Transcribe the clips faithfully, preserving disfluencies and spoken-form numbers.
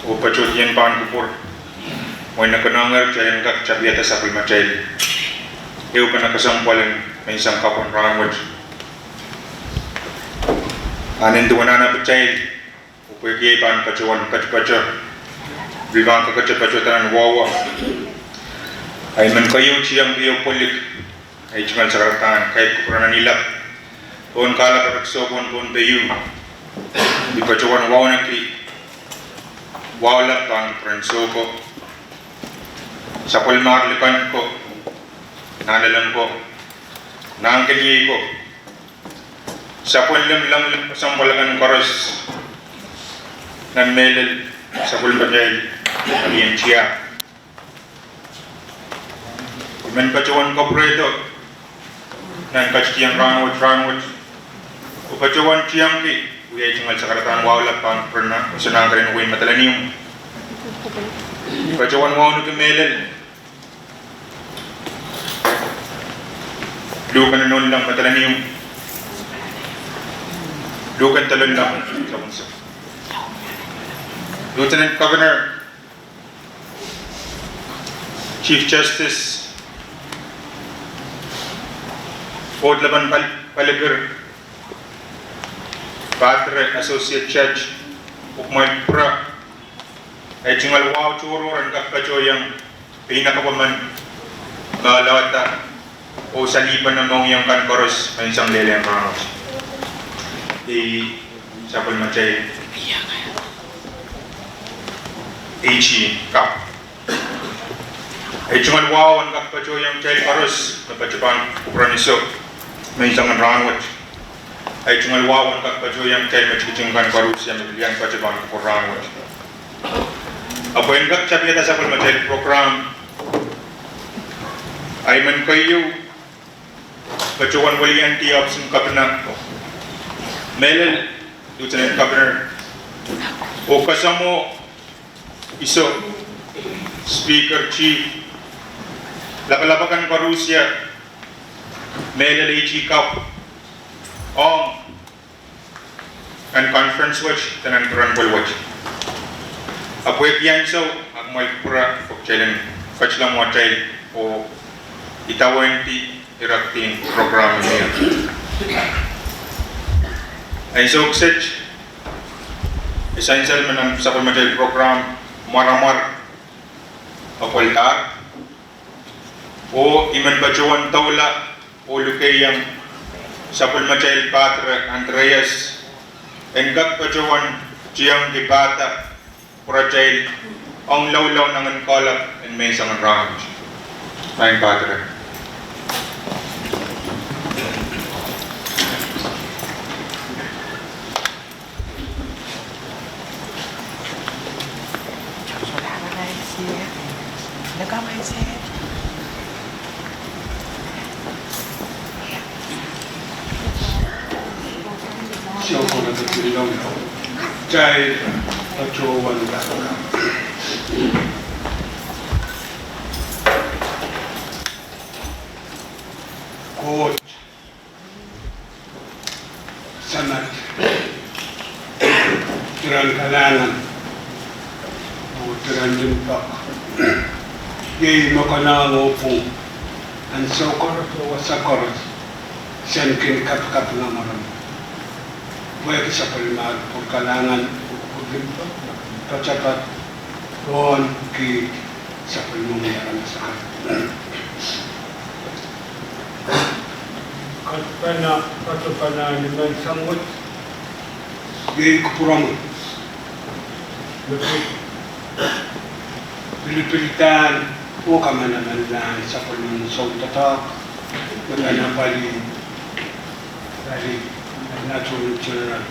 Oh patohdiong pahn kupwur, mwein e konehng kitail en kak tapihada sapwellimatail ehupene kesempwal en menseng kapw en rahnwet. A nin duwen anahn atail, oh pwehki ei pahn patohwan ketipeto, pil pahn kakete patohda nan wahwa. A I men keieu tiengki oh pwelik, ei tungoal sakaradahn kaidehn kupwuren ilap pohn kahlap en sohpo en Pohnpei, I patohwan wauneki wahu lap pahn kupwuren sohpo, sapwellimar likan ko, nanleng ko, nahnkeniei ko, sapwellimatail kesempwal akan koaros, nan mehlel sapwellimatail alien tiahk. I men patohwan kapwurehdo nan katidiong rahnwet, rahnwet, oh patohwan tiengki wia ei tungoal sakaradahn wahu lap pahn kupwuren Sounang keren wehin Madolenihmw. I patohwan wauneki mehlel luhken Nohnoulahng Madolenihmw, luhken Dolenlahng, Lieutenant Governor, Chief Justice, Koht Lapalap en Pali-, Palikir, Padre, Associate Judge, oh kumwail kupwur, ei tungoal wahu tohrohr en kak patohiong peinakapw emen me loalda oh salihpene mohngiong kan koaros menseng lelehn rahnwet. Ei sapwellimatail, ei tungoal wahu en kak patohiong kitail koaros me patohwan kupwuren iso menseng rahnwet. Ei tungoal wahu en kak patohiong kitail me tikitik kan koaros me pil iang patohwan kupwur rahnwet. Ahpw en kak tapihada sapwellimatail program, I men keieu patohwan weliandi ohpis en Kapina, mehlel Lieutenant Governor, oh kasamwo iso, Speaker, Chief, lapalap akan koaros, mehlel ei tungoal kapw ong nan conference wet de nan pwuren pwel wet. Ahpw pwehki ansou, a kumwail kupwur, pwe kitail en ketilamwatail oh idawehn di irakdihn program mie. Ansou kiset, e sansal me nan sapwellimatail program mwaramwar apwaldahr, oh I men patohwan doula oh lukehiong sapwellimatail Padre Andreas en kak patohwan tiengki pahda pwuratail ong loulou nangen kohlap en menseng rahnwet. Maing Padre. Kitail patohwan kapakap. Koht Samat, diren kalahngan oh diren limpoak, iei me konehng oh pwung ansou koaros oh wasa koaros, sen kin kapakap nan mwaromwi. Pwehki sapwellimomwi kupwur kalahngan oh kupwur limpoak, poatopoat pohn kiht sapwellimomwi aramas akan. Kapakap, kapakap ni menseng wet. Iei kupwuromwi. Pilipildan oh kamanamanlahn sapwellimen soundoadoahk me pahn apwalih, apwalih nan Attorney General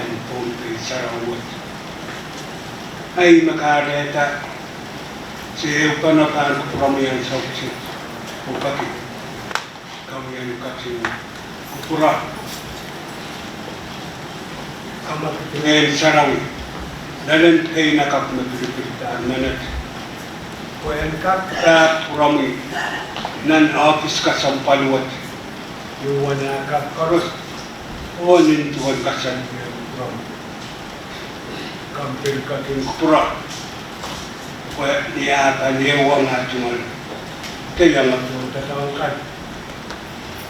en Pohnpei sarawi wet. Ahi me kahrehda se ehupene pahn kupwuromwi ansou kiset oh peki kawien katin kupwura kamwekid en Ngehn Sarawi, lel en peinakapw me pilipildan menet, pwe en kak pahn kupwuromwi nan ohpis kesempwal wet, ni wen ah kak koaros oh nin duwen kesempwal wet. Komw pil ketin kupwure, pwe ni ah pahn ehuong ah tungoal, de iang ah tohn doadoahk kan,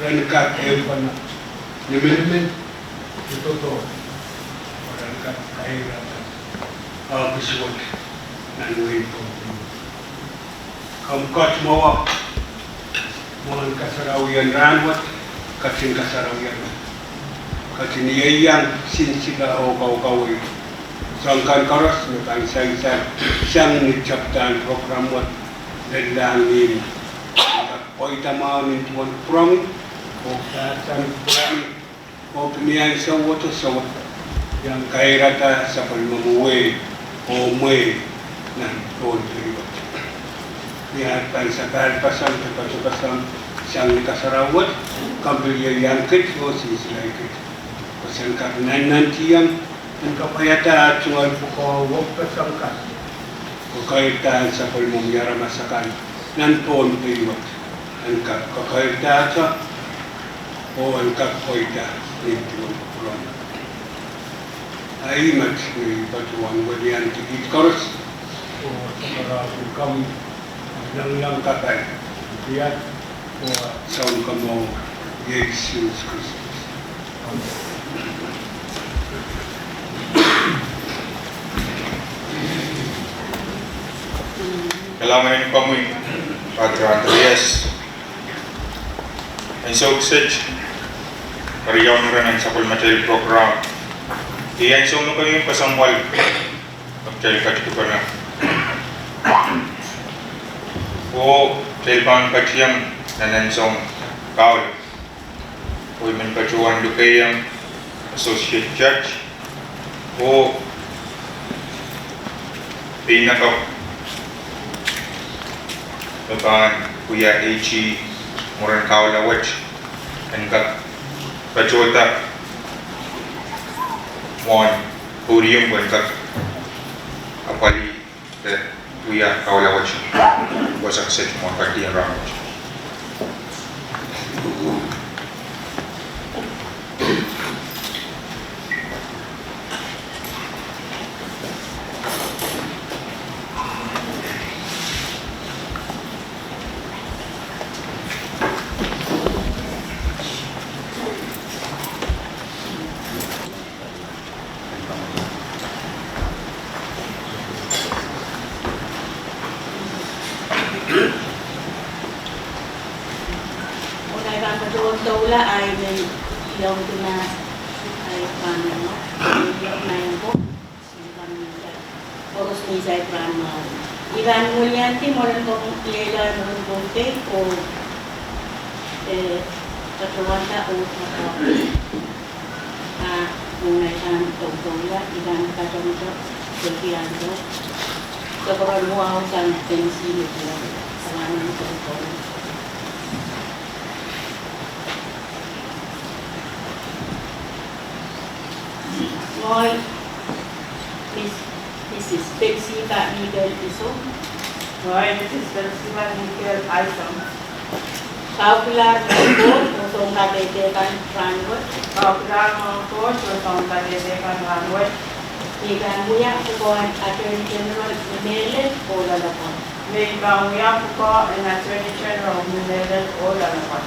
ren kak ehu pahn nimenimen, ni popohl, pwe ren kak kairada ohpis wet nan wehin Pohnpei. Komw ket mwowe mwohn kasarawien rahnwet, ketin kasarawien, ketin ieiang, sinsile oh kaukawei soahng kan koaros me pahn sansal sang ni tepdahn program wet, lelahng ni pweida mwahu nin duwen kupwuromwi, oh pahsan kupwuromwi, oh pil ni ansou wet oh sou wet, iang kairada sapwellimomwi wehi oh mwehi nan Pohnpei wet. Ni ah pahn sapahl pasang de patopasang sang ni kasarawi wet, komw pil ieiang kit oh sinsilei kit, pwe sen kak nannantihong en kapwaiada ah tungoal pwukoa wekpeseng kan, oh kairada sapwellimomwi aramas akan nan Pohnpei wet en kak kakairdahte oh en kak pweida nin duwen kupwuromwi. A ih met me I patohwan weliandi kiht koaros, oh sakarahkin komwi nanleng kapai, oh Sounkomour Sises Kristus. Kalahngan en komwi, Father Andreas. Ansou kiset, eri iang ren en sapwellimatail program, iei ansou me komwi kesempwal me kitail ketikipene oh kitail pahn ketieng nan ansoun kaula, oh I men patohwan lukehiong Associate Judge oh pein akapw me pahn wia AG mwurin kaula wet en kak patohda mwohn podium pwe en kak apwalih de wia kaula wet. Wasa kiset mwohn ketin rahn wet. Unai pahn patohwan doula, ahi men iong kina, ahi pahn iong, iong nainpo, koaros ni saik rahn mwahu. I pahn weliandi mwoalen komw lel en wehin Pohnpei oh, eh, patohwanda oh patohwanda. A, unai pahn doula, I pahn patohwanda, peki ansou, soporon wahu sang tenisi me pila, salaman soporon. Ngehi, Miss, Missus Betsy Ka Mikel Isom. Ngehi, Missus Betsy Ka Mikel Isom. Kaukilahr mwohn Koht oh sounpapah kan rahnwet. Kaukilahr mwohn Koht oh sounpapah kan rahnwet. Me I pahn wia pwukoa en Attorney General ni mehlel oh loalopwoat. Me I pahn wia pwukoa en Attorney General ni mehlel oh loalopwoat.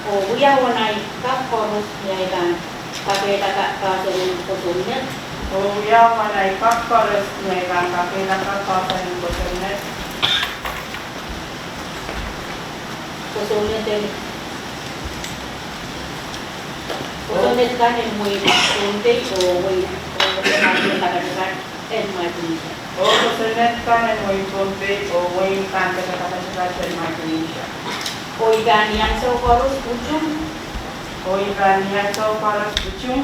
Oh wia uwen ahi kak koaros me I pahn kakehlaka pahsan en kosonned. Oh wia uwen ahi kak koaros me I pahn kakehlaka pahsan en kosonned. Kosonned en, kosonned kan en wehin Pohnpei oh wehi, oh wehi kan en Micronesia. Oh kosonned kan en wehin Pohnpei oh wehi kan en Micronesia. Oh I pahn ni ansou koaros utung. Oh I pahn ni ansou koaros utung.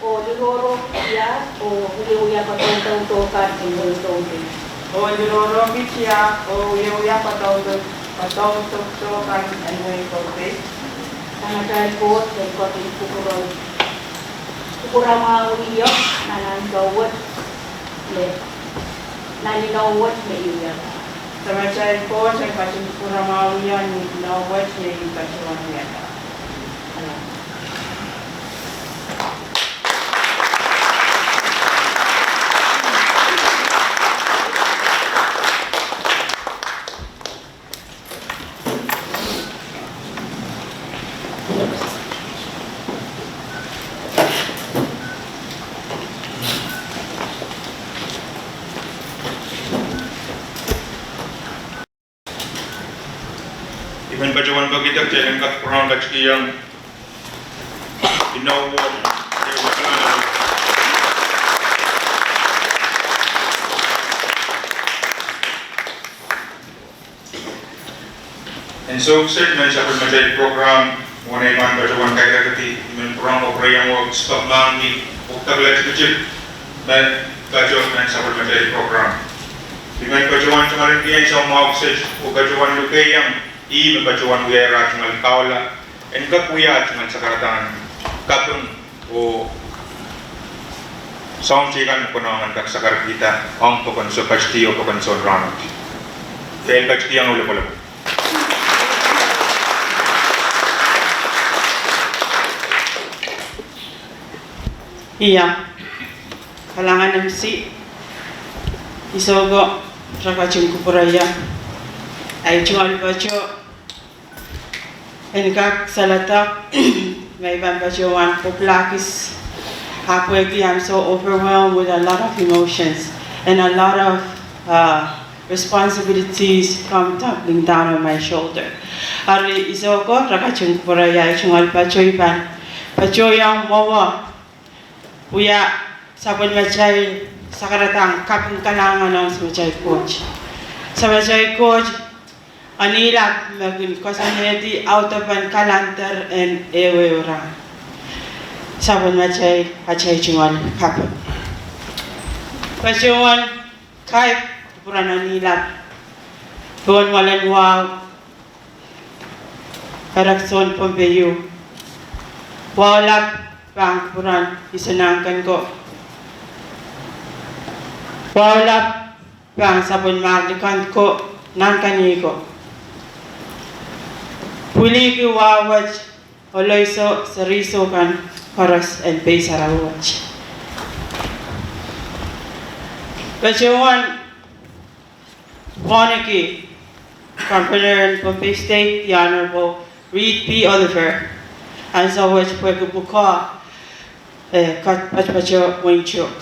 Oh lirohrohki tiahk oh wiewia padaudodo kan en wehin Pohnpei. Oh lirohrohki tiahk oh wiewia padaudo, padaudodo kan en wehin Pohnpei. Samatail Koht en ketin kupwuramwahwih ie nan ansou wet me, nan inou wet me I wia. Samatail Koht en ketin kupwuramwahwih ie nan inou wet me I patohwan wia. Elen kak pwurehng ketikihiong inou ward. En sohte men sapwellimatail program, wen ei pahn patohwan kaidehkedi, I men pwurehng kapwureiong wehwehki mahkpen, oh kitail tikitik, me patohwan men sapwellimatail program. I men patohwan tungoal en kihong soumwahu kiset, oh patohwan lukehiong ih me patohwan wia ira tungoal kaula, en kak wia tungoal sakaradahn kaping oh soahng teikan me konehng en kak sakaradahn ong pokon sohpeiong pokon soun rahnwet. Pil ketikihiong oh lopwolopw. Ia, kalahngan M C, I sehse rakating kupwureia, ahi tungoal patoh en kak saledek me I pahn patohwan pwupwula kis, ahpw I am so overwhelmed with a lot of emotions and a lot of uh, responsibilities come tumbling down on my shoulder. Eri I sehse rakating kupwureia, ahi tungoal patoh I pahn patohiong mwowe wia sapwellimatail sakaradahn kaping kalahngan ong Samatail Koht. Samatail Koht, Ahnilap me kin koasoanehdi audepen kalander en ehuehu rahn. Sapwellimatail, atail tungoal kaping. Patohwan kaidehk kupwuren Ahnilap, pohn mwoalen wahu, Erekson Pohnpei. Wahu lap pahn kupwuren Iso Nahnken ko. Wahu lap pahn sapwellimatail kan ko, Nahnken ko. Pwiliki wahu wet, Oleiso, Seriso kan koaros en Pei Sarawi wet. Patohwan wauneki Governor en Pohnpei State, the Honorable Reed P. Oliver, ansou wet pwehki pwukoa, eh, kat patopato wehin Chuuk.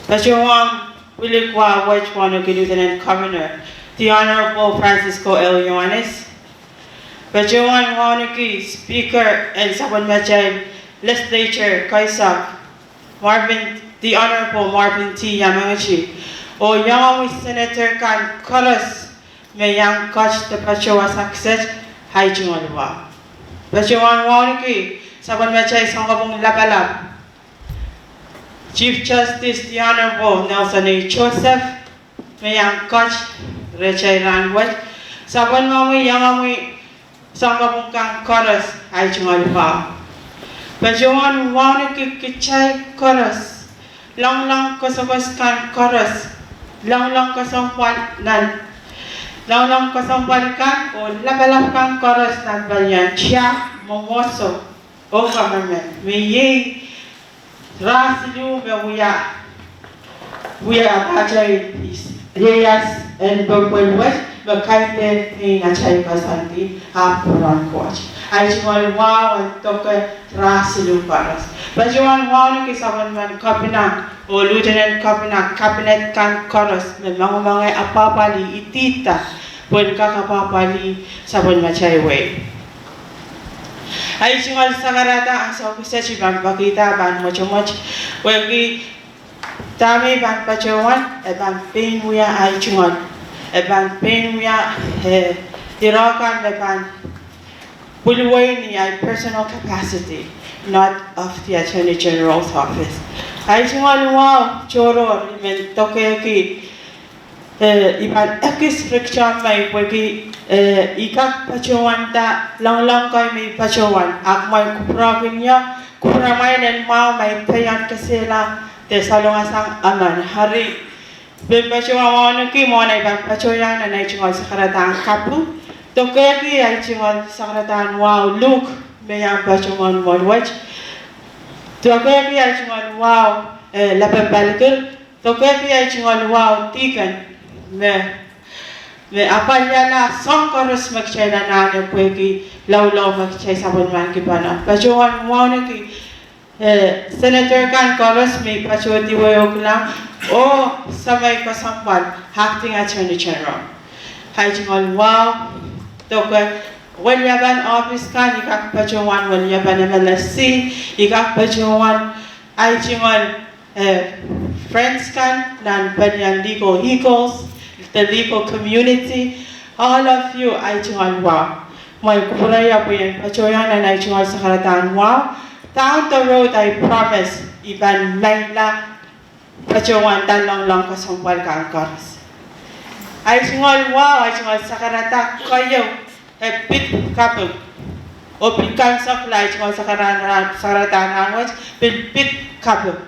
Patohwan pwilik wahu wet wauneki Lieutenant Governor, the Honorable Francisco L. Ioanis. Patohwan wauneki Speaker en sapwellimatail Legislature keisek, Marvin, the Honorable Marvin T. Yamangiti, oh iangahki senator kan koaros me iang kat de patohwan wasa kiset, ahi tungoal wahu. Patohwan wauneki sapwellimatail Sounkopwung Lapalap, Chief Justice the Honorable Nelson A. Joseph, me iang kat rehtail rahn wet, sapwellimomwi, iangahki Sounkopwung kan koaros, ahi tungoal wahu. Patohwan wauneki kitail koaros, loangloang koasoakoas kan koaros, loangloang kesempwal nan, loangloang kesempwal kan oh lapalap kan koaros nan palian tiahk, mwomwohdiso oh government, me iei rah siluh me wia, wia atail ieias en pwopwel wet, me kaidehn nein atail koasoandi ahpw pwuren Koht. Ahi tungoal wahu en doke rah siluh koaros. Patohwan wauneki sapwellimen Kepina oh Lieutenant Governor, Cabinet kan koaros me mangomang apwahpwalih, idihda pwehn kak apwahpwalih sapwellimatail wehi. Ahi tungoal sakarada ansou kiset I pahn pekihda pahn mwotomwot, pwehki dahme I pahn patohwan, e pahn pein wia ahi tungoal, e pahn pein wia, eh, ire kan me pahn pwilwei ni ahi personal capacity, not of the Attorney General's office. Ahi tungoal wahu tohrohr I men dokehki, eh, I pahn ekis rikitail mwein pwehki, eh, I kak patohwanda loangloang kei me I patohwan, ahpw mwein kupwurokihong, kupwuramwail en mwahu ma I peian kesehla de salongasang emen. Eri, I pil patohwan wauneki mwohn ei pahn patohieng nan ahi tungoal sakaradahn kapw, dokehki ahi tungoal sakaradahn wahu luhk me iang patohwan mwohn wet, dokehki ahi tungoal wahu, eh, lapalap palikir, dokehki ahi tungoal wahu dihken me, me apwaliala soahng koaros me kitail anahne pwehki laulau me kitail sapwellimaniki pahn patohwan wauneki, eh, senator kan koaros me I patohdi wehwehkilang, oh samei kesempwal, Acting Attorney General. Ahi tungoal wahu doke weliepen ohpis kan, I kak patohwan weliepen M L S C, I kak patohwan ahi tungoal, eh, friends kan nan pelien legal eagles, the legal community, all of you, ahi tungoal wahu. Mwein kupwure pwe I en patohiong nan ahi tungoal sakaradahn wahu. Down the road, I promise, I pahn meila patohwan dahn loangloang kesempwal kan koaros. Ahi tungoal wahu, ahi tungoal sakarada keieu, e pid kaping. Oh pil kaimwisekla ahi tungoal sakaradahn, sakaradahn rahnwet, pil pid kaping.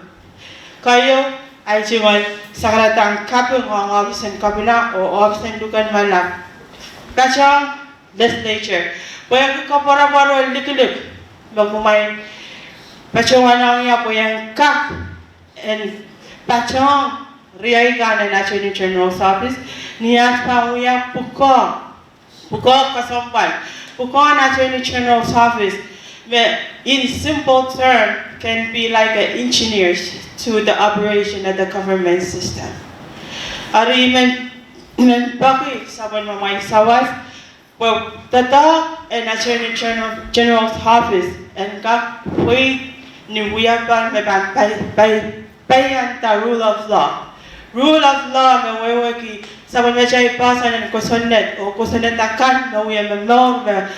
Keieu, ahi tungoal sakaradahn kaping ong ohpis en kopina oh ohpis en luhk en mala. Patehng legislature. Pwehki koapworopwor oh likilik me kumwail patohwanohng ie pwe en kak en patehng riei kan en Attorney General's Office, ni aht pahn wia pwukoa, pwukoa kesempwal. Pwukoa en Attorney General's Office, me in simple term, can be like an engineer to the operation of the government system. Eri I men, men peki sapwellimamwail sawas, pwe doadoahk en Attorney General, General's Office en kak pweida ni wiepen me pahn pai, pai, paianda rule of law. Rule of law me wehwehki sapwellimatail poahsoan en kosonned, oh kosonned akan me wia momour me,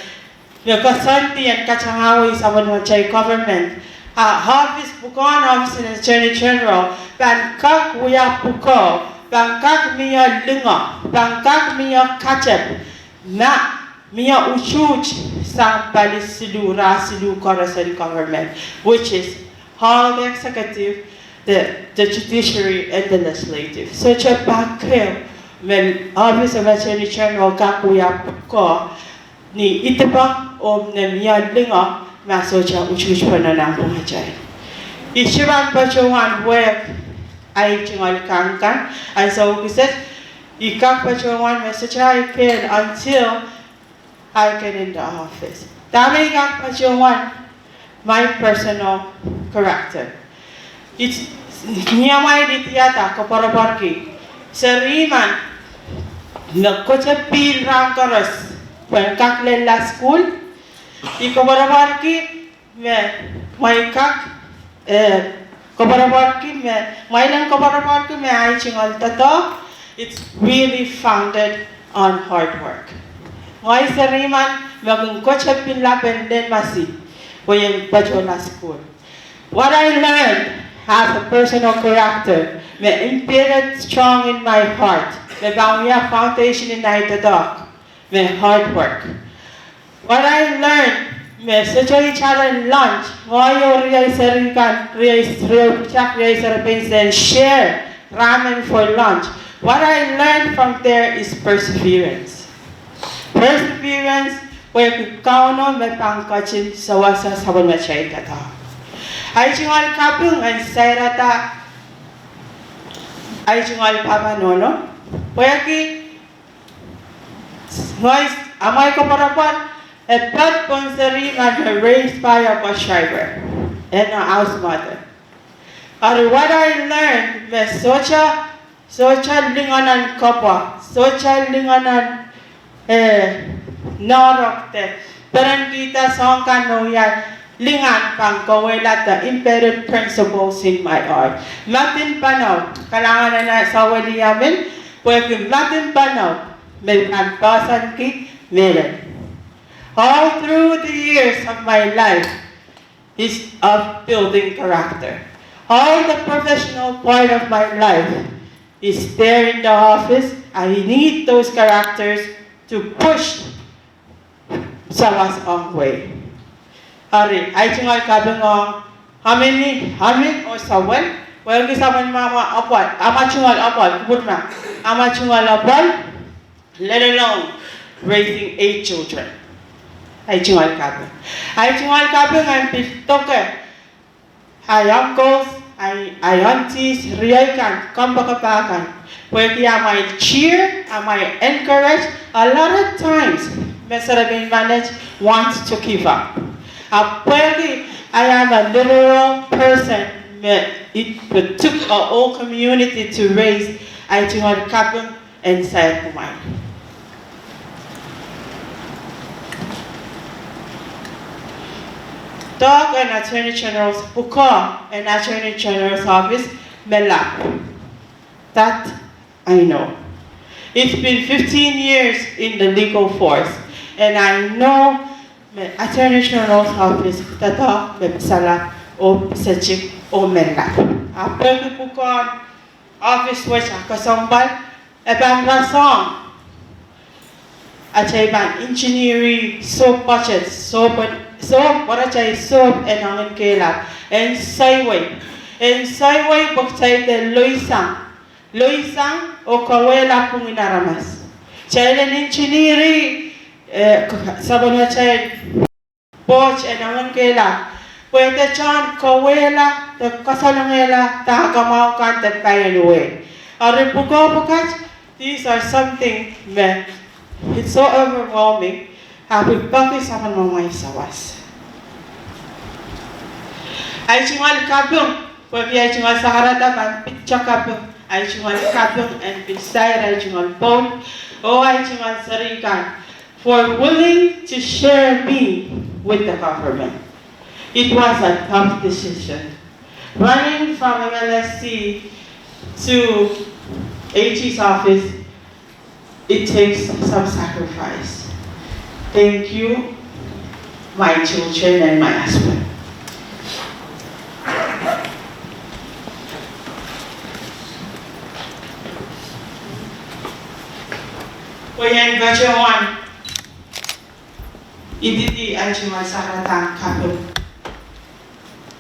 me koasoandi en katangawei sapwellimatail government. A ohpis, pwukoahn ohpis en Attorney General pahn kak wia pwukoa, pahn kak mie lingo, pahn kak mie katep, ma mie utuht sang pali siluh, rah siluh koaros en government, which is all the executive, the, the judiciary, and the legislative. Sohte pak ehu me Office of Attorney General kak wia pwukoa ni idipong oh ni mie lingo ma sohte utuht pene nan pwungatail. I sohte pahn patohwan wehk ahi tungoal kankan, ansou kiset, I kak patohwan me sohte ahi kehl until I get in the office. Dahme I kak patohwan? My personal character. It, ni amwail idiahda koapworopworki, serihman me kohte pihl rahn koaros pwehn kak lella sukuhl. I koapworopworki me mwail kak, eh, koapworopworki me, mwail en koapworopworki me ahi tungoal doadoahk, it's really founded on hard work. Ngehi serihman me kin kohte pil lapen lel masi pwe I en patohla sukuhl. What I learned as a personal character, me embedded strong in my heart, me pahn wia foundation en ahi doadoahk, me hard work. What I learned, me sohte I talen lunch, ngehi oh riei seri kan, riei, riei pwutak, riei serepein, sen share ramen for lunch. What I learned from there is perseverance. Perseverance, pwehki Kauno me pahn ketin sewese sapwellimatail doadoahk. Ahi tungoal kaping en sairada ahi tungoal pahpa nohno, pwehki ngehi, amwail koapworopwor, e pahn pohn serihman me raised by a bus driver and a house mother. Eri what I learned, me sohte, sohte lingan en kapwa, sohte lingan en, eh, noahrok de perenkihda soahng kan me wia lingan pahn kauwehla the embedded principles in my heart. Madin panou, kalahngan en saweliamin, pwehki madin panou me pahn poahsoanki mehlel. All through the years of my life is of building character. All the professional part of my life is there in the office. I need those characters to push sawas ong wei. Eri, ahi tungoal kaping ong, amin, amin oh sawel, wehwehki sapwellimamwa apwal, amwa tungoal apwal, kupwurma, amwa tungoal apwal, let alone raising eight children. Ahi tungoal kaping. Ahi tungoal kaping en pil doke ahi uncles, ahi, ahi aunties, riei kan, kompoakepah kan. Pwehki amwail cheer, amwail encourage, a lot of times, me serepein manet wants to give up. Ahpw pwehki I am a literal person, me it took a whole community to raise ahi tungoal kaping en sair kumwail. Doadoahk en Attorney General's pwukoa en Attorney General's Office me lap. That I know. It's been fifteen years in the legal force, and I know me Attorney General's Office doadoahk me pisalap oh pisetik oh me lap. Ahpw pwehki pwukoahn office wet a kesempwal, e pahn rasehng atail pahn engineer-i sohp budget, sohp, sohp, pwaratail sohp en ong en kehlail, en seiwei, en seiwei pwe kitail de loisang, loisang oh kauwehla pwungin aramas. Kitail en engineer-i, eh, k-, sapwellimatail pwoat en ong en kehlail, pwe de kitail en kauwehla de kasalongehla dahkot mwahu kan de paien wehi. Eri pwukoa pwukat, these are something me, it's so overwhelming, ahpw I peki sapwellimamwail sawas. Ahi tungoal kaping, pwehki ahi tungoal sakarada pahn pid kaping, ahi tungoal kaping en pid sair ahi tungoal poul, oh ahi tungoal serihkan, for willing to share me with the government. It was a tough decision. Running from M L S C to A G's office, it takes some sacrifice. Thank you, my children and my husband. Pwe ien patohwan ididi ahi tungoal sakarada en kaping.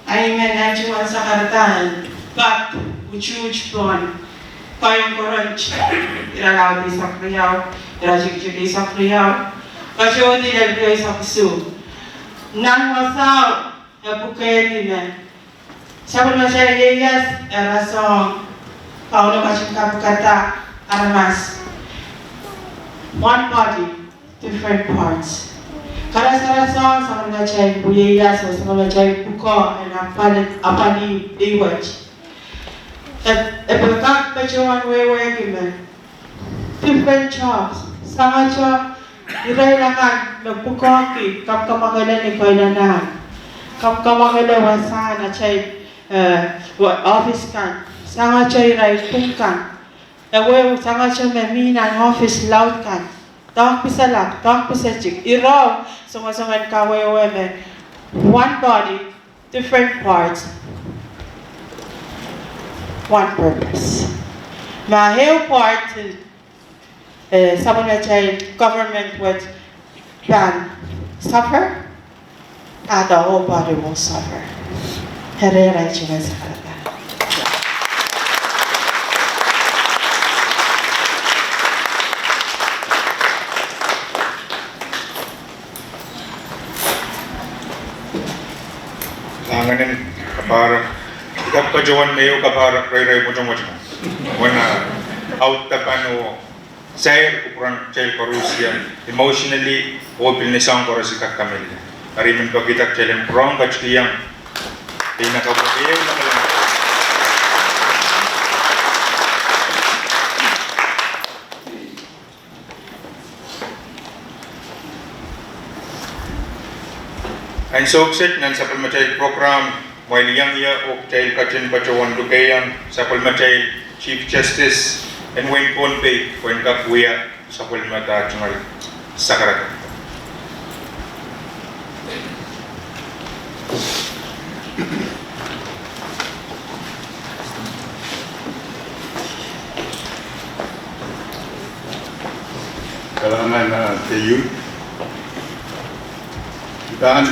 Ahi men ahi tungoal sakarada en pak utuht pohn Kain Korint, irelaud eisek riau, iretikitik eisek riau, patohdi lel riau eisek isuh. Nan wasao e pwukehdi me sapwellimatail ieias e rasehng Kauno ketin kapikada aramas. One body, different parts. Karasaras ong sapwellimatail ieias oh sapwellimatail pwukoa en apwalih, apwalih iwet. E, e pil kak patohwan wehwehki me different jobs. Sangete irail akan me pwukoahki, kamwakamwakele ni koilanahn, kamwakamwakele wasahn atail, eh, wa-, office kan. Sangete irail pwung kan. E wehwe sangete me mi nan office laud kan. Doadoahk pisalap, doadoahk pisetik. Irail songosong en kawehwe me one body, different parts, one purpose. Ma ehu part, eh, sapwellimatail government wet pahn suffer, ah, the whole body will suffer. Eri, eri, ahi tungoal sakarada. Langenen kapahrek, I kak patohwan me ehu kapahrek reirein mwotomwot mwo. Uwen, ah, audepen oh sair kupwuren kitail koaros, emotionally, oh pil ni soahng koaros I kak kamehlele. Eri I men pekihda kitail en pwurehng ketikihong Dina Kapwa ehu lamalam. Ansou kiset nan sapwellimatail program, kumwail iang ie oh kitail ketin patohwan lukehiong sapwellimatail Chief Justice en wehin Pohnpei pwehn kak wia sapwellimatail tungoal sakarada. Kalahngan, ah, keieu. Pahn,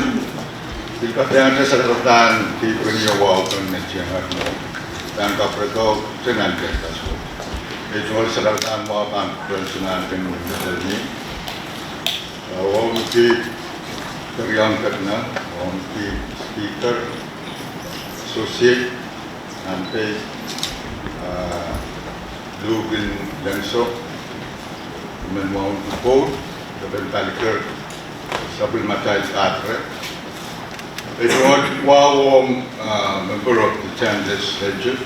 pil kapaiante sakaradahn keipweni oh wahu kan me tiangad mwo. Pahn kapwuredo tenante kaso. Ei tungoal sakaradahn wahu pahn kupwuren sinankihong me pil ni. Ah, wauneki Keriaun Kedina, wauneki Speaker, Associate, Pohnpei, ah, Luhk en Lensou, I men wauneki Poul, Reverend Paliker, sapwellimatail Padre. Ei tungoal wahu ong, ah, member of the tenth legislature,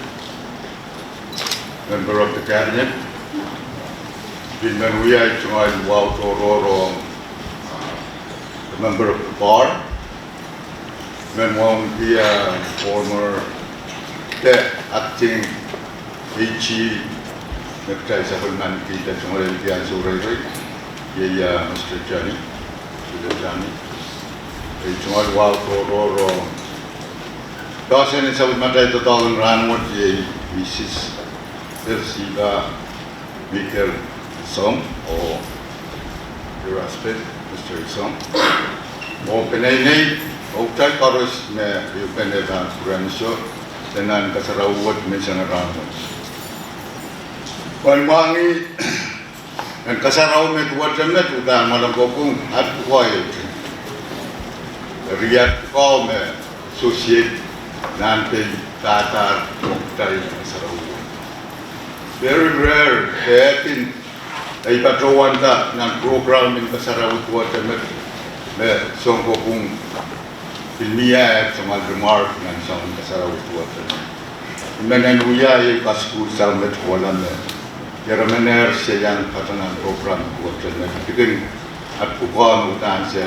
member of the cabinet, pil men wia ei tungoal wahu tohrohr ong, ah, the member of the bar, Mehn wauneki, former de acting A G, me kitail sapwellimanikihda tungoal en kihong ansou reirei, iei Mister Johnny, Mister Johnny. Ei tungoal wahu tohrohr oh poahsoan en sapwellimatail doadoahk en rahnwet iei Mrs Persiba Michael Isong, oh your husband, Mister Isong, oh peneinei, oh kitail koaros me ehupene pahn pwurehng ansou, de nan kasarawi wet menseng en rahnwet. Pwehn mwahngih en kasarawi me duwehte met uhdahn mwoalen kopwung, at pwukoa ehute. Eri at pwukoa me associate nan pein dadaur ong kitail kasarawi. Very rare, de e kin, ei patohwanda nan program en kasarawi duwehte met, me sounkopwung pil mie tungoal remark nan soangen kasarawi duwehte met. I men en wia ei kasukuhl sang met kohla me ieremenehr se iang patohwan program duwehte met. Eri kin at pwukoa me uhdahn se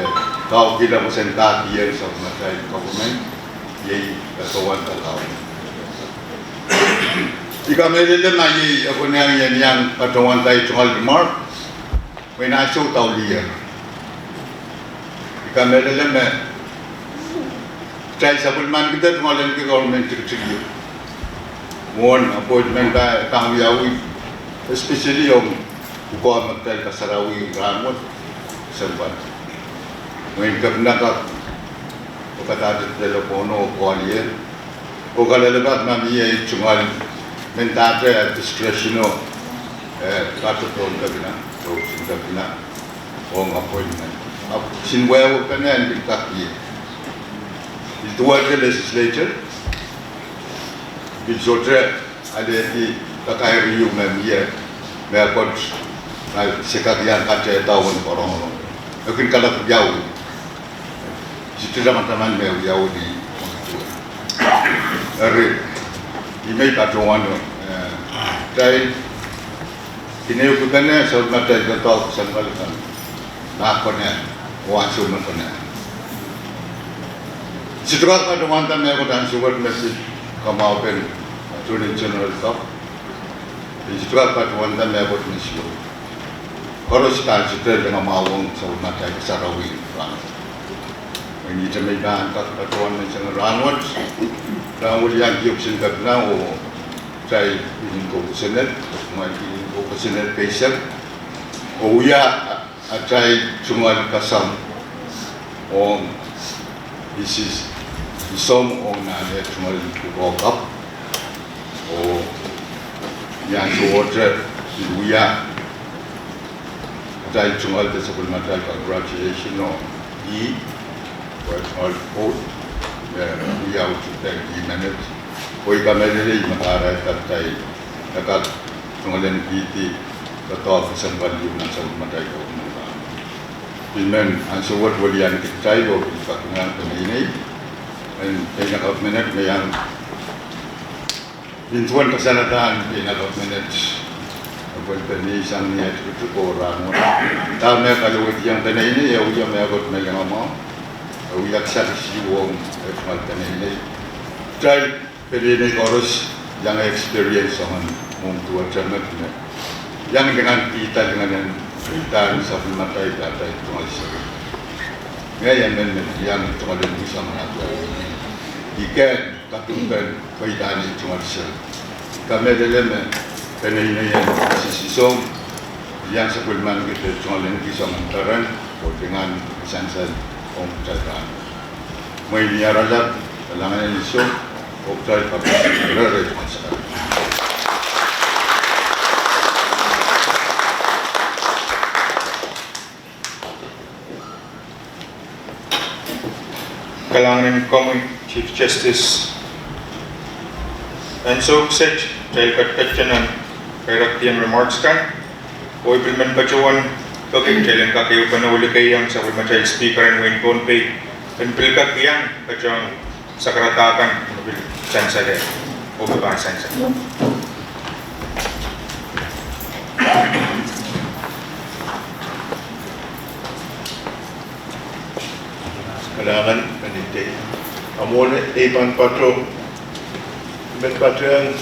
kaukihla pwoson kak iang sapwellimatail government, iei patohwan kalaun. I kamehlele ma iei e konehng en iang patohwanda ei tungoal remark, mwein ansou dau lih. I kamehlele me kitail sapwellimanikihda tungoal en government tikitik ieu, mwohn appointment pahn wiawi, especially ong pwukoa me kitail kasarawi rahnwet, December. Mwein kepina kak pekadahte telephone oh call ie, oh kalelapak ma mie ei tungoal mendahte administration o, eh, patohdohn kepina, oh kisin kepina ong appointment. Ahpw kisin wehwehki pene en pil kak ie. Pil duwehte legislature, pil sohte alehdi kakairiu me mie, mehkot, ma se kak iang katehda ong koaros. E kin kalap wiawi. Site tamataman me wiawi ni. Eri, I men patohwan, eh, kitail kin ehukipene sapwellimatail doadoahk kesempwal kan, ma konehng, oh ansou me konehng. Site kak patohwanda mehkot ansou wet me se kamwahupen Attorney General Dodd. Site kak patohwanda mehkot me suwed. Koaros pahn site lengamwahu ong sapwellimatail kasarawi rahnwet. Mwein ihte me I pahn kak patohwan menseng en rahnwet, pahn welian kihong kisin kepina oh kitail pil kin kousoan, kumwail pil kin kousoan keisek, oh wia atail tungoal kasam ong Mrs Isong ong nan eh tungoal pwukoa kapw. Oh ni ansowohte pil wia atail tungoal de sapwellimatail congratulation ong ih, oh tungoal pwoud, eh, wia uhd peki menet. Oh I kamehlele me kahrehda kitail kak tungoal en kihdi doadoahk kesempwal ieu nan sapwellimatail government. I men ansou wet welian kitail oh pil kak iang peneinei, en peinakapw menet me iang nin duwen kasalehda en peinakapw menet, apwal peneinei sang ni eh tikitik oh rahnwet. Dahme kalowehdiong peneinei, e wia mehkot me lengamwahu, e wia kisakis ong eh tungoal peneinei. Kitail peneinei koaros iang experience soangen mwomw duwehte met me iang lingankihda lingan en pidahn sapwellimatail atail tungoal seri. Ngehi emen me iang tungoal en kisang nahtuwei. I ken kapingpen pidahn ei tungoal seri. I kamehlele me peneinei en Mrs Isong iang sapwellimanikihda tungoal en kisang peren oh lingan sansal ong kitail rahnwet. Mwein I aralap, kalahngan en Iso, oh kitail kaping rere tungoal seri. Kalahngan en komwi, Chief Justice. Ansou kiset, kitail ketiket nan ire kak remarks kan, oh I pil men patohwan peki kitail en kak ehupene oh likeiong sapwellimatail Speaker en wehin Pohnpei en pil kak iang patohwan sakarada kan me pil sansal, oh pahn sansal. Kalahngan, peneinei. Mwohn ei pahn patoh, I men patehng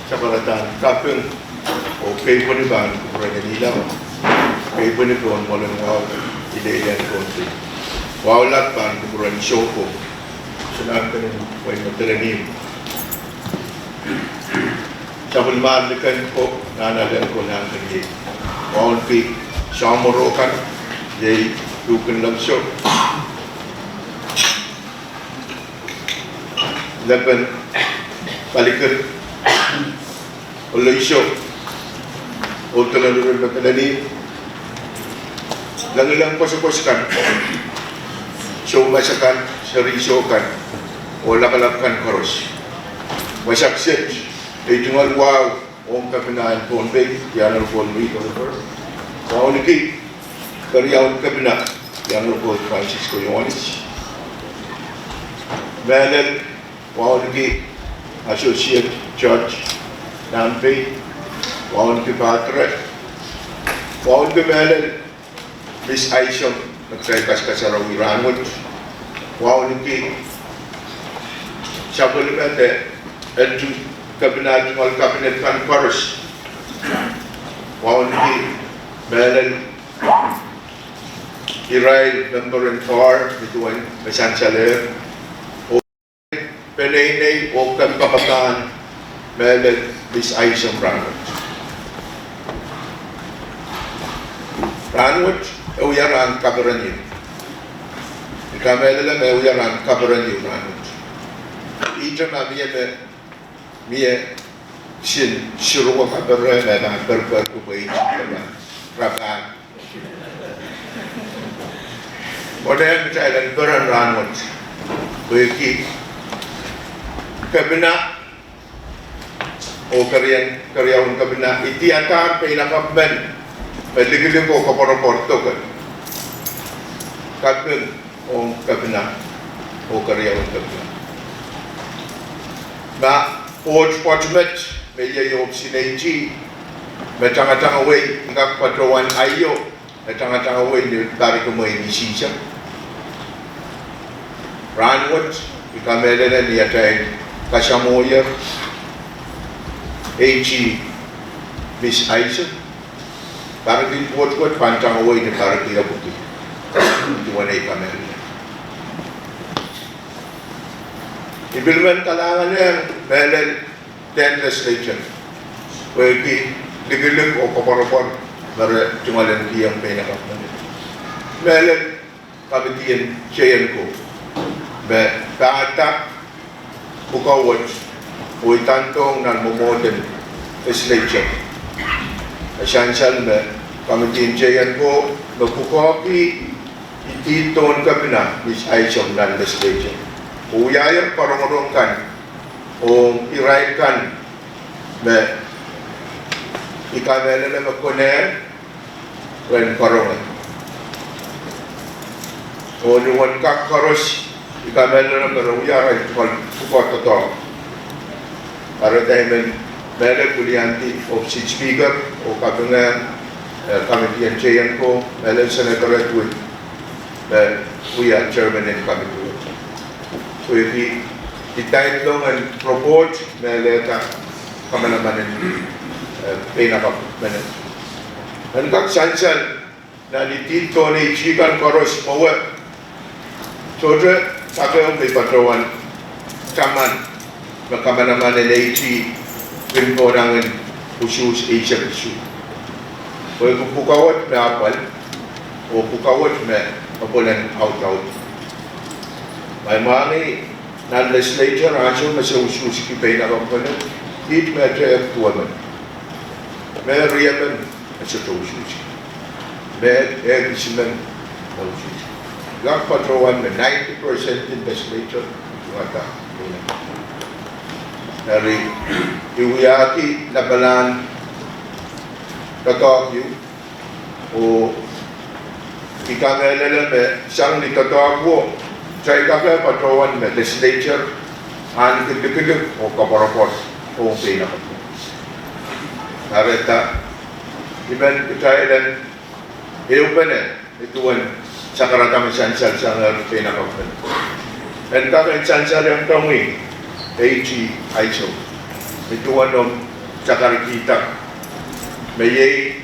sakaradahn kaping oh keipweni pahn kupwurehng en ilap, keipweni pohn mwoalen wahu, ileilehn Pohnpei. Wahu lap pahn kupwurehng sohpo, Sinankenen wehin Madolenihmw. Sapwellimar liken ko, nanalehng ko, nahnkeniei. Wauneki soahng mwohro kan, iei Luhk en Lehmso, Lepen, Palikir, Oleiso, Oudolonur en Madolenihmw, lengileng koasoakoas kan, soumas akan, seri soh kan, oh lapalap kan koaros. Wasa kiset, ei tungoal wahu ong Kepina en Pohnpei, the Honorable Lee Oliver. Wauneki keriaun Kepina, the Honorable Francisco Ioanis. Mehlel, wauneki Associate Judge Pohnpei, wauneki Padre, wauneki mehlel Miss Isom, me kitail kaskasarawi rahnwet, wauneki sapwellime de, eh, Kepina, tungoal kabinet kan koaros, wauneki mehlel irail member en koar, nin duwen me sansalehr, oh peneinei oh kempoakepahn mehlel Miss Isom rahnwet. Rahnwet e wia rahn kaperen ehu. I kamehlele me e wia rahn kaperen ehu rahnwet. Ihte ma mie me, mie sin siruwe kapere me pahn perperki pwe I pahn rapahki. Odehr kitail en peren rahnwet, pwehki Kepina oh keriaun, keriaun Kepina, I diaradahr peinakapw men me likilik oh koapworopwor doke. Kaping ong Kepina oh keriaun Kepina. Ma pwoat pwoat met me iei ohpis en AG me tangatangawei, I kak patohwan aio, e tangatangawei ni pahrek en mwein isihsek. Rahnwet I kamehlele ni atail kasamwohier AG Miss Isom, pahrek en pwoat wet pahn tangawei ni pahrek en epwiki. Duwen ei kamehlele, I pil men kalahngan ong mehlel dehn legislature, pwehki likilik oh koapworopwor me re tungoal en kihong peinakapw men. Mehlel kamitien J N ko, me pahda pwukoa wet oh idandohng nan mwomwohden legislature. E sansal me kamitien J N ko me pwukoahki idihdohn Kepina Miss Isom nan legislature, oh wiahiong karongorong kan ong irail kan me I kamehlele me konehng ren karonge. Oh ni wen kak koaros I kamehlele me re wia arail pwukoa doadoahk. Kahrehda I men mehlel wiliandi ohpis en Speaker oh kapinga, eh, kamitien J N ko, mehlel Senator Edwin me wia chairman en kamitien. Pwehki I daidohng en report me lelehda kamanaman en, eh, peinakapw men. En kak sansal nan idihdohn AG kan koaros mwowe, sohte kapehwe me I patohwan taman me kamanaman en AG pil pohnangin usuhs eisek isuh. Pwehki pwukoa wet me apwal, oh pwukoa wet me apwal en audaud. Ma I mwahngih nan legislature ansou me se usuhski peinakapw men, kiht me tehk duwemen, me riemen e sohte usuhski, me ehk isimen e usuhski. I kak patohwan me ninety percent en legislature tungada. Eri I wiahki lapalahn doadoahk ieu, oh I kamehlele me sang ni doadoahk wo, kitail kak patohwan me legislature ahneki likilik oh koapworopwor ong peinakapw. Kahrehda I men kitail en ehupene nin duwen sakarada me sansal sang peinakapw men. En kak en sansal ong komwi, eiti aiso, me duwen omw sakarkihda, me iei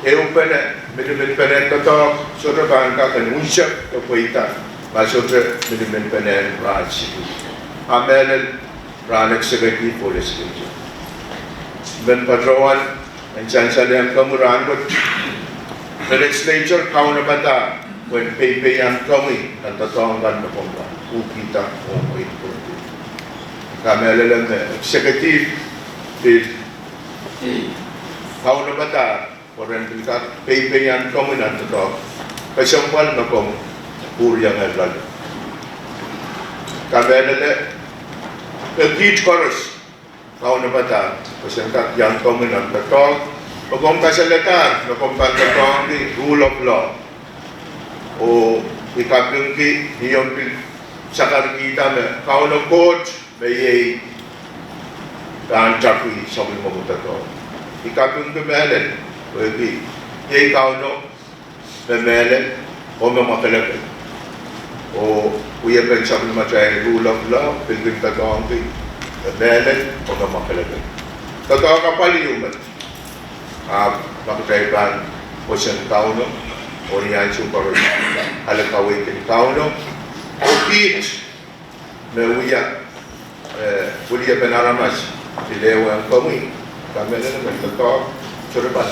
ehupene, miniminpene doadoahk, sohte pahn kak en unsek de pweida ma sohte miniminpene rahn siluh. A mehlel rahn executive oh legislature. Men patohwan en sansal ong komwi rahn wet, me legislature kaunopada pwehn peipeian komwi nan doadoahk kan me komw pahn uhkihda oh mwein kohdi. Kamehlele me executive pil kaunopada pwe ren pil kak peipeian komwi nan doadoahk kesempwal me komw pwuriong loale. Kamehlele me kiht koaros kaunopada pwe sen kak iang komwi nan doadoahk me komw kasalehda me komw pahn doadoahngki rule of law. Oh I kapingki ni omw pil sakarkihda me Kauno Koht me iei pahn tapwi sapwellimomwi doadoahk. I kapingki mehlel, pwehki iei Kauno me mehlel oh me mwakelekel. Oh wiepen sapwellimatail rule of law pil kin doadoahngki me mehlel oh me mwakelekel. Doadoahk apwal ieu met, ahpw ma kitail pahn pwoson Kauno oh ni ansou koaros ale kaweid en Kauno, oh kiht me wia, eh, weliepen aramas pil ehu ong komwi, kamehlele me doadoahk sohte pahn,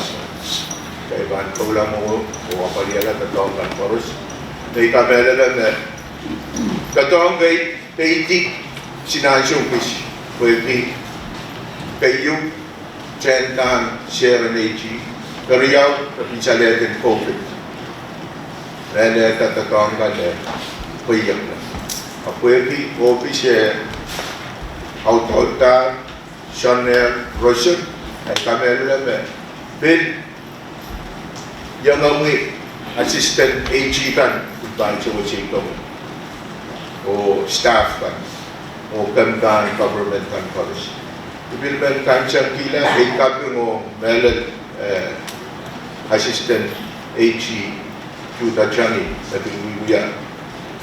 kitail pahn kohla mwowe oh apwalihala doadoahk kan koaros. Me I kamehlele me doadoahk kei peidi sinansou kis, pwehki keieu, tehntan, seren eiti, keriau, me pil salehdi COVID, mehlel doadoahk kan me pweiekla. A pwehki ohpis e audauddahr, soangen roson, I kamehlele me pil iang komwi assistant AG kan pil pahn sewese komwi, oh staff kan, oh kemkahn government kan koaros. I pil men kansenkihlahr ei kaping oh mehlel, eh, assistant AG Tuda Tangi me pil wiewia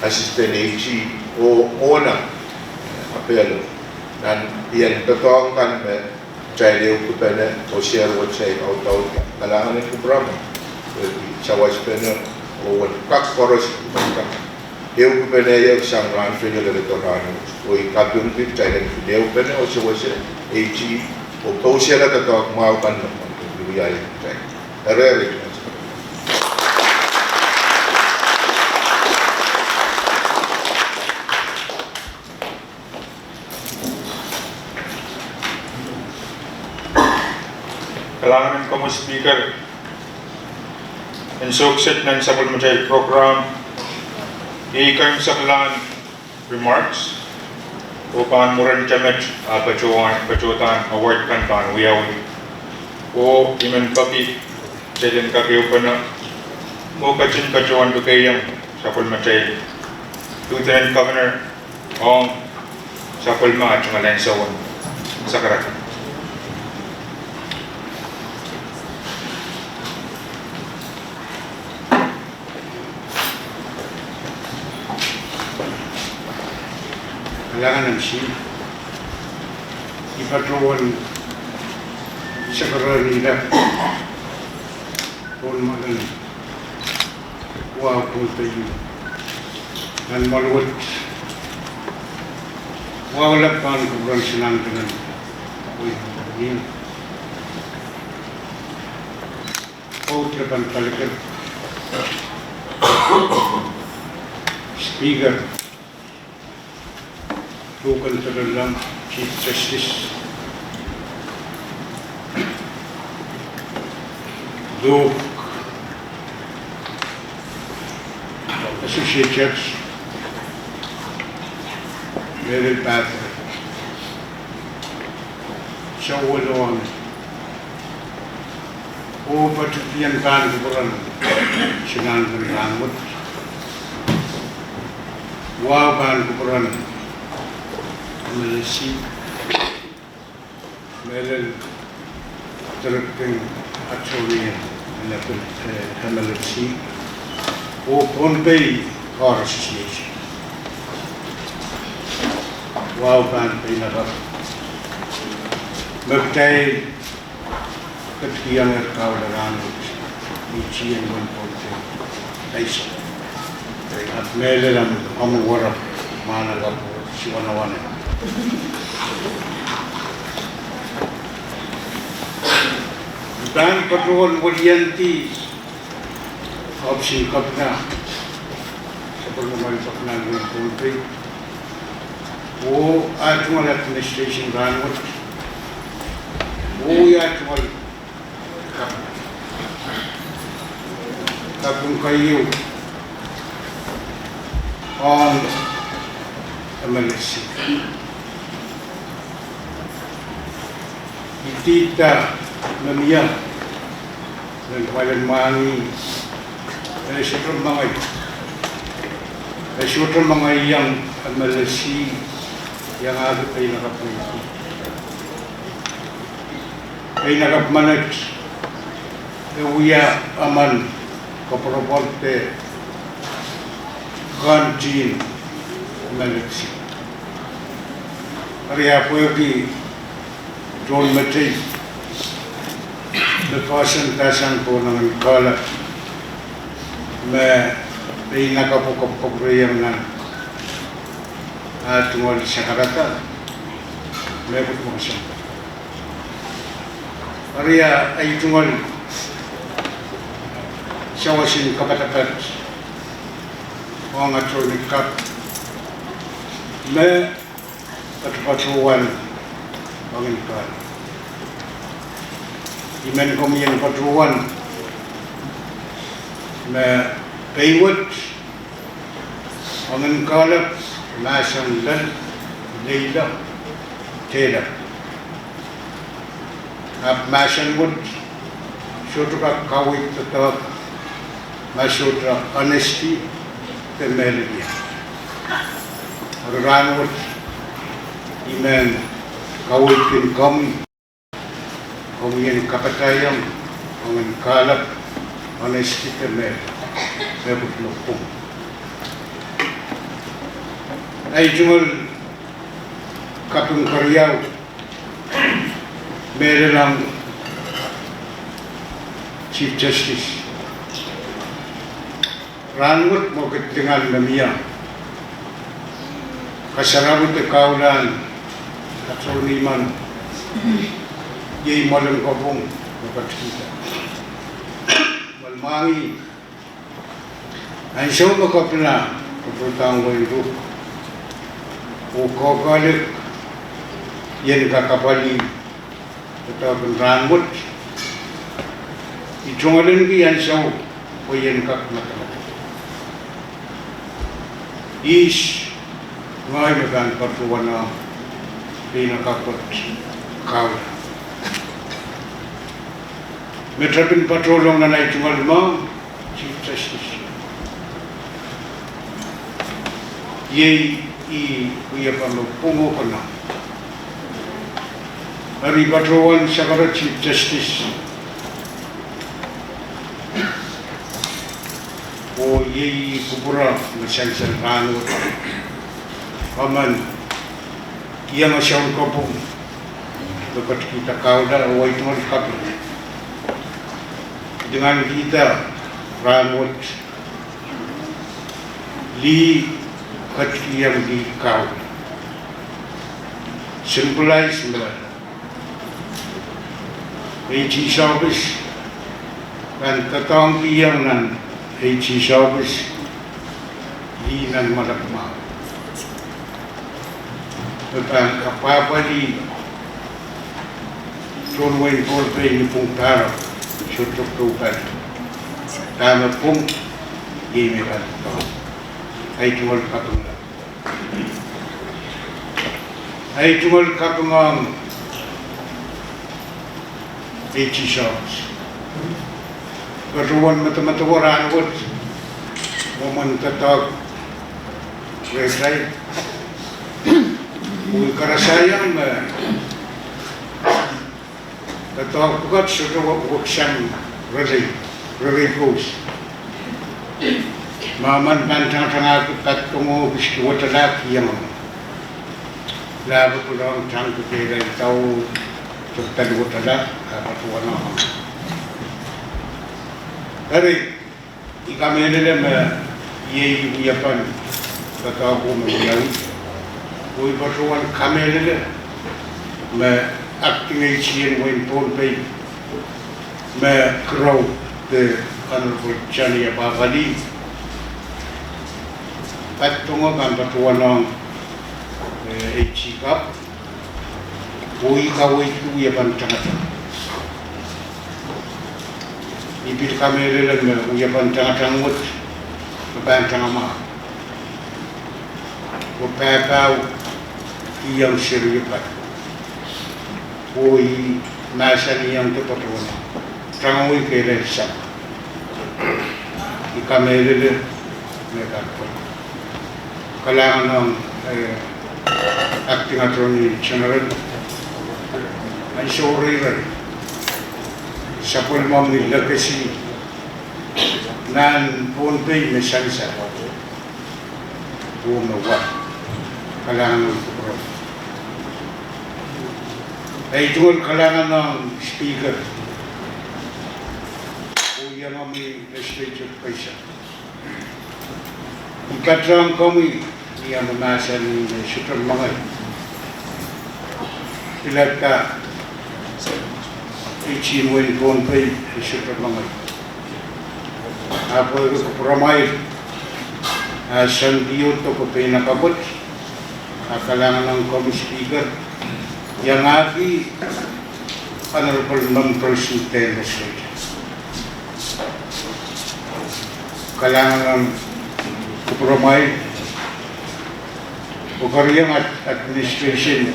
assistant AG oh owner, eh, Apelo, nan ien doadoahk kan me kitail ehukipene oh seri wet saik audaudla. Kalahngan en kupwuramwa, pwehki sawaspene oh wen kak koaros me kak ehukipene ie sang rahn teio leledo rahnwet. Oh I kapingki kitail en pil ehupene oh sewese AG oh pousehla doadoahk mwahu kan me pahn wiahiong kitail. Eri, eri, kalahngan en komwi Speaker, en sohkset nan sapwellimatail program, iei kemwseklahn remarks, oh pahn mwurin temet a patohwan, patohdan award kan pahn wiawi. Oh I men peki kitail en kak ehupene oh ketin patohwan pekeiong sapwellimatail Lieutenant Governor ong sapwellime tungoal ansou en sakarada. Kalahngan en Speaker, I patohwan sakarada pohn mwoalen wahu Pohnpei nan mwoal wet, wahu lap pahn kupwuren Sinankenen, oh I patohwan pwoud lepen palikid, Speaker, Duhk en Tepellang, Chief Justice, Duhk, Associate Judge Mary Patrick, Sawal Ong, oh patehng pahn kupwuren Sinanken rahnwet, wahu pahn kupwuren M L S C, mehlel Directing Attorney en, eh, M L S C, oh Pohnpei Bar Association. Wahu pahn peinakapw me kitail ketikihong Kahula rahnwet, ni tien wen Pohnpei High School. Ahpw mehlel ahmw, ahmw warek, mwahnakapw, siwanawane. Pahn patohwan weliandi ohpis en Kepina, sapwellimamwail Kepina en wehin Pohnpei, oh ah tungoal administration rahnwet, oh ah tungoal kaping keieu ong M L S C. Idihda me mie, me kumwail en mwahngih, e sohte mengei, e sohte mengeiong M L S C iangahki peinakapw menet. Peinakapw menet e wia emen koapworopwor de kehn tihn M L S C. Eri ah pwehki tohnmetei me poahsoandasang pohn Ohngen Kahlap me peinakapwo kapwkapwurehiong nan ah tungoal sakarada, mehkot me koasoandi. Eri ah tungoal sawas en kapatapat ong Attorney Kap me patopatohwan Ohngen Kahlap. I men komwi en patohwan me pei wet Ohngen Kahlap mahsen lel, leilok, teilap. Ahpw mahsen wet sohte kak kaweid doadoahk ma sohte honesty de mehlel ie. Eri rahnwet I men kaweidkin komwi, komwi en kapatahiong Ohngen Kahlap honesty de mehlel, mehkot me pwung. Ei tungoal kaping keriau, mehlel ong Chief Justice. Rahnwet mwo kid lingan me mie, kasarawi de kaulahn attorney men iei mwoalen kopwung me ketikihda. Mwoalen mwahngih, ansou me Kepina patohdohng wehin Ruk oh kohkohlahng ien kak apwalih doadoahk en rahnwet, I tungoalenki ansou pwe ien kak madamadau. Ihs ngehi me pahn patohwanohng peinakapw wet Kaula me tepin patohlong nan ei tungoal mwohn Chief Justice. Iei ih wiepe me pwung oh konehng. Eri patohwan sakara Chief Justice, oh iei ih kupwure me sansal rahnwet, emen iang soun kopwung me ketikihda Kaula oh ei tungoal kaping. Lingankihda rahnwet lih ketikihong lih Kaula. Symbolize me AG's office pahn doadoahngkihong nan AG's office lih nan mwoalek mwahu me pahn kapwapwalih tohn wehin Pohnpei ni pwung pahrek, sohte koukaul dahme pwung, iei me pahn doadoahng. Ei tungoal kaping. Ei tungoal kaping ong AG's office. Patohwan medemedewe rahnwet mwomwen doadoahk rehtail, oh I karasaiong me doadoahk pwukat sohte weksang relei, relei pwoud. Ma emen pahn tangatangahki pat dongo, kiski wetalahki iang emen. Lahpo pwurehng tang kekehlail dau, sohte pahn wetala, ah, patohwan ong. Eri, I kamehlele me iei wiepen doadoahk me wiawi. Oh I patohwan kamehlele me Acting AG en wehin Pohnpei me kiroud, the Honorable Johnny Apapali, patohwan, pahn patohwan ong, eh, AG kapw, oh I kaweidki wiepen tangatang. I pil kamehlele me wiepen tangatang wet me pahn tangamwahu, oh pahpao kihong seri pahn, oh I mahsanihong de patohwan tangawei kehlail sang. I kamehlele me pahn pwe. Kalahngan ong, eh, Acting Attorney General, ansou reirei, sapwellimomwi lekesi nan Pohnpei me sansal oh me wa. Kalahngan ong kupwuromwi. Ei tungoal kalahngan ong Speaker oh iangahki Legislature President. I patohwan komwi ni amwa mahsanih me sohte mengei. Pilada AG en wehin Pohnpei e sohte mengei. Ahpw eri kupwuromwail, ah, soandiot oh peinakapwet, ah, kalahngan ong komwi Speaker, iangahki Honorable Members en Legislature. Kalahngan ong kupwuromwail, oh keriong ad-, administration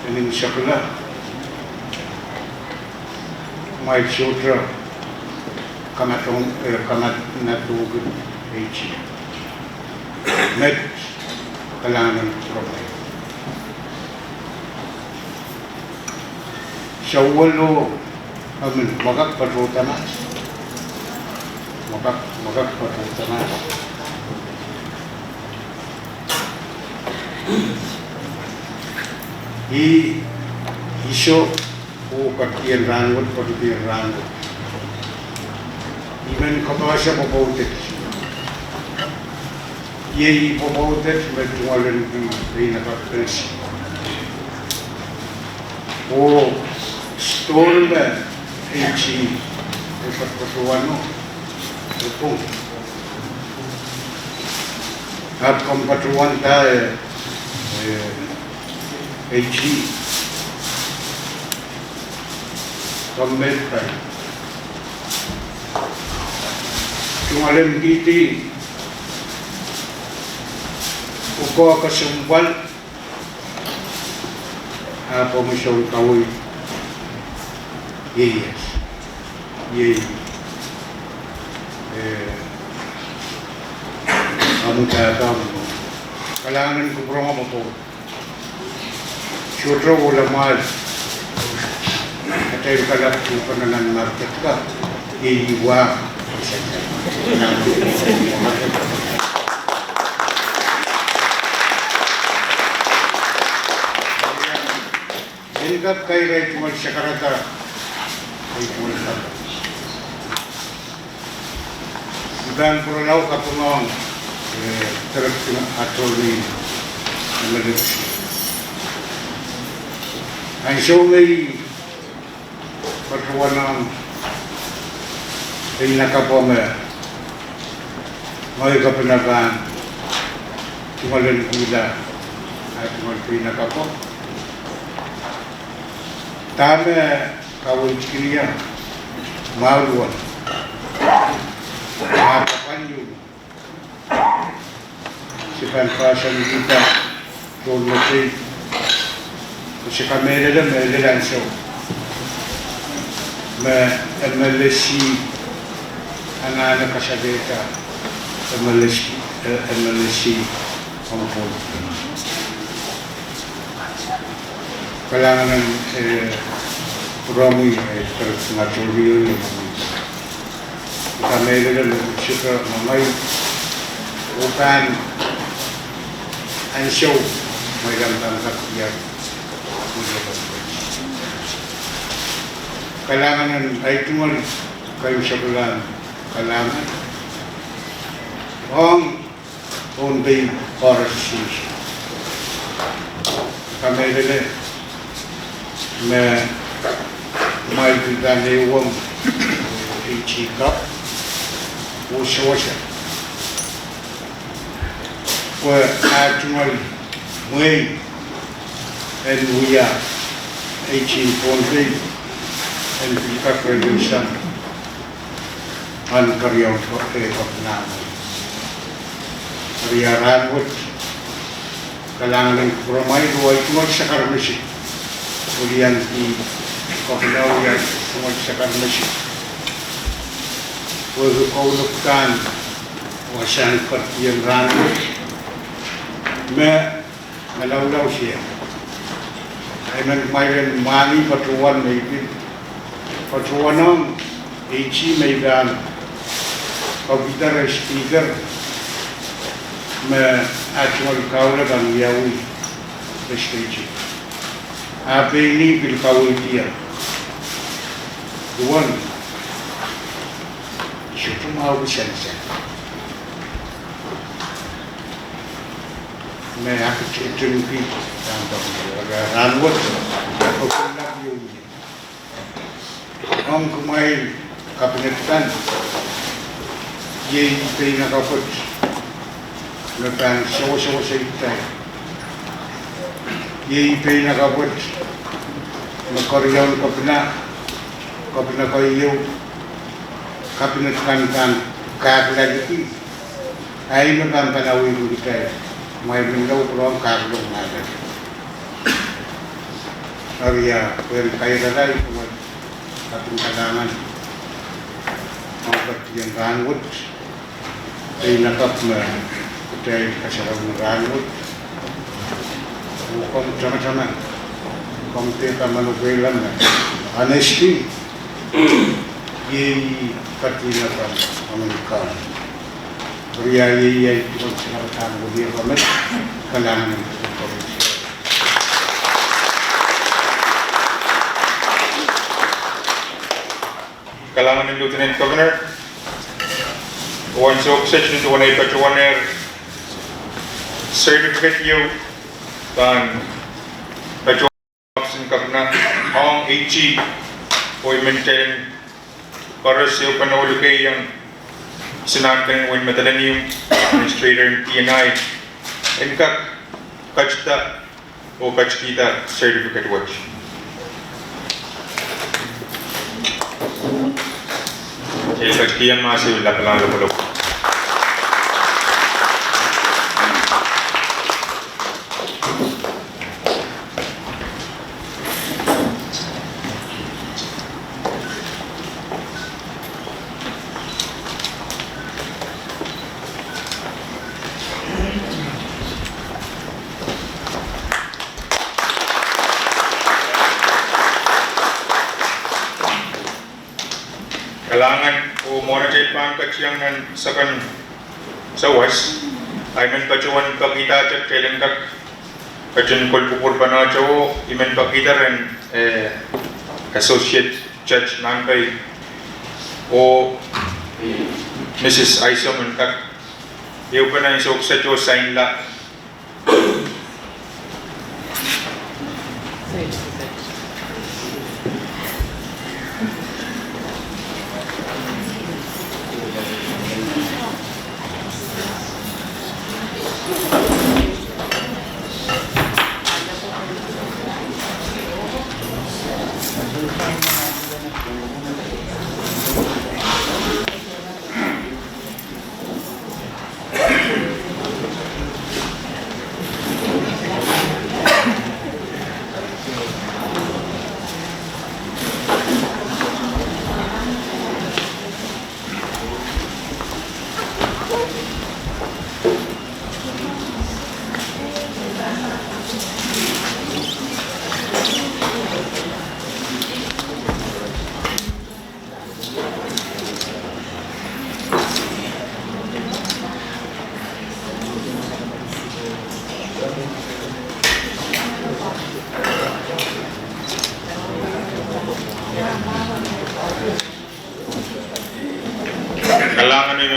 en Imwisekla, kumwail sohte kamadong, eh, kamadnadokid AG. Met kalahngan ong kupwuromwail. Sawolo, I mean, Mwakak Patohdamat. Mwakak, Mwakak Patohdamat. I, I soh, oh kak ien rahnwet, patohwan rahnwet. I men kapahsa pwopwoud et. Iei pwopwoud et me tungoal en pil peinakapw pils. Oh store me AG e patohwano, e pwung. Ahpw komw patohwan da, eh, eh, AG. Komw met pai. Tungoal en kihdi pwukoa kesempwal, ahpw omw soun kaweid ieias. Iei, eh, omw dahda mwo. Kalahngan en kupwuromwail mwo. Sohte ohla mwahl. Atail kalapw tuhpene nan market ka. Iei wah. En kak kairail tungoal sakarada. Kairail tungoal sakarada. I pahn pwurala oh kapinga ong, eh, Director Attorney, M L S. Ansou me I patohwan ong peinakapwo me ngehi kapinga pahn tungoal en kihla, ah, tungoal peinakapwo. Dahme kaweidkin ie, mwahu won. Ah, kapan ieu. Se pahn pahsan kihda tohnmetei. Se kamehlele me lel ansou me M L S anahne kasalehda M L S, eh, M L S ong Pohnpei. Kalahngan en, eh, kupwuromwi, eh, Director Attorney. I kamehlele me sohte mengei, oh pahn ansou Kalahngan en ahi tungoal keimwseklahn kalahngan ong Pohnpei Forest Association. Kamehlele me kumwail pil pahn ehuong AG Cup oh sewese pwe ah tungoal mwehi en wia AG en Pohnpei en pil kak reirei sang nan keriaun ko, eh, Kepina. Eri rahn wet, kalahngan en kupwuramwail oh ahi tungoal sakar misik. Wilian P. Kepina, wilian tungoal sakar misik. Wehwehki kaunop kan wasahn ketin rahn wet me me laulausie. I men kumwail en mwahngih patohwan me I pil patohwanohng AG me I pahn kapwaiada speaker me ah tungoal kaula pahn wiawi legislature. Ah pein ih pil kaweid ie. Duwen sohte mwahuki sansal me ah ketiket pahn pahn rahn wet, ah pahn pil lap ie. Ong kumwail kabinet kan, iei pein akapwet me pahn sewesewese kitail. Iei pein akapwet me keriaun Kepina, Kepina keieu, kabinet kan pahn kahkilahki. Ahi me pahn pahn awihki kitail, kumwail men lou pwurehng kahluwa mahla. Eri ah pwehn kairala kumwail kaping kalahngan ong ketin rahn wet, pein akapw me kitail kasarawi rahn wet. Oh komw tamataman, komw pil kamanokeila me honesty iei ketin ahpw amwail kan. Eri ah iei ahi tungoal sakar kan wiliakame, kalahngan en kupwuramwail. Kalahngan en Lieutenant Governor, oh ansou kiset nin duwen ei patohwanehr certificate ieu pahn patohwan Office en Kepina ong AG oh I men kitail en koaros ehupene oh lukehiong Senator en Wein Madolenihmw, Administrator en DNI, en kak ketida oh ketikihda certificate wet. Kitail ketikihong Mahs ehu lapalap lokolok. Kalahngan oh mwohn atail pahn ketiong nan seken sawas, I men patohwan pekihda ahte kitail en kak ketin kolkupwurpanohte oh I men pekihda rehn, eh, Associate Judge Nanpei oh Mrs Isom en kak ehupene ansou kiset oh sainla.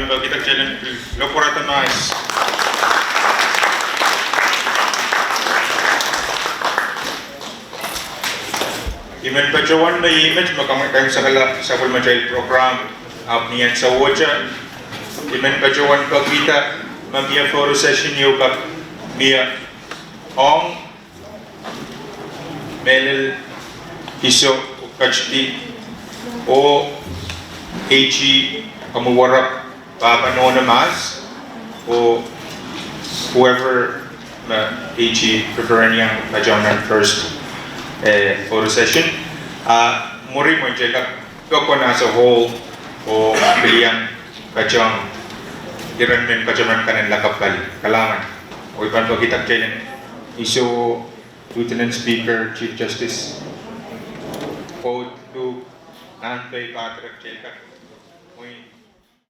Pekida kitail en pil lopwarada mahs. I men patohwan me I met me kaimwisekala sapwellimatail program ahpw ni ansou wet, I men patohwan pekida me mie photo session ieu kak mie ong mehlel Iso Kachdi oh A G Kamwuwarap, Pahpa Nohno Mahs, oh whoever me A G Pretorian Young patohwan first, eh, photo session. Ah, mwuri mwein kitail kak pokon as a whole oh pil iang patohwan iren mehn kataman kan en lakapw pali. Kalahngan. Oh I pahn pekida kitail en Iso, Lieutenant Speaker, Chief Justice, oh Duke, nan pei Patrick Jacob.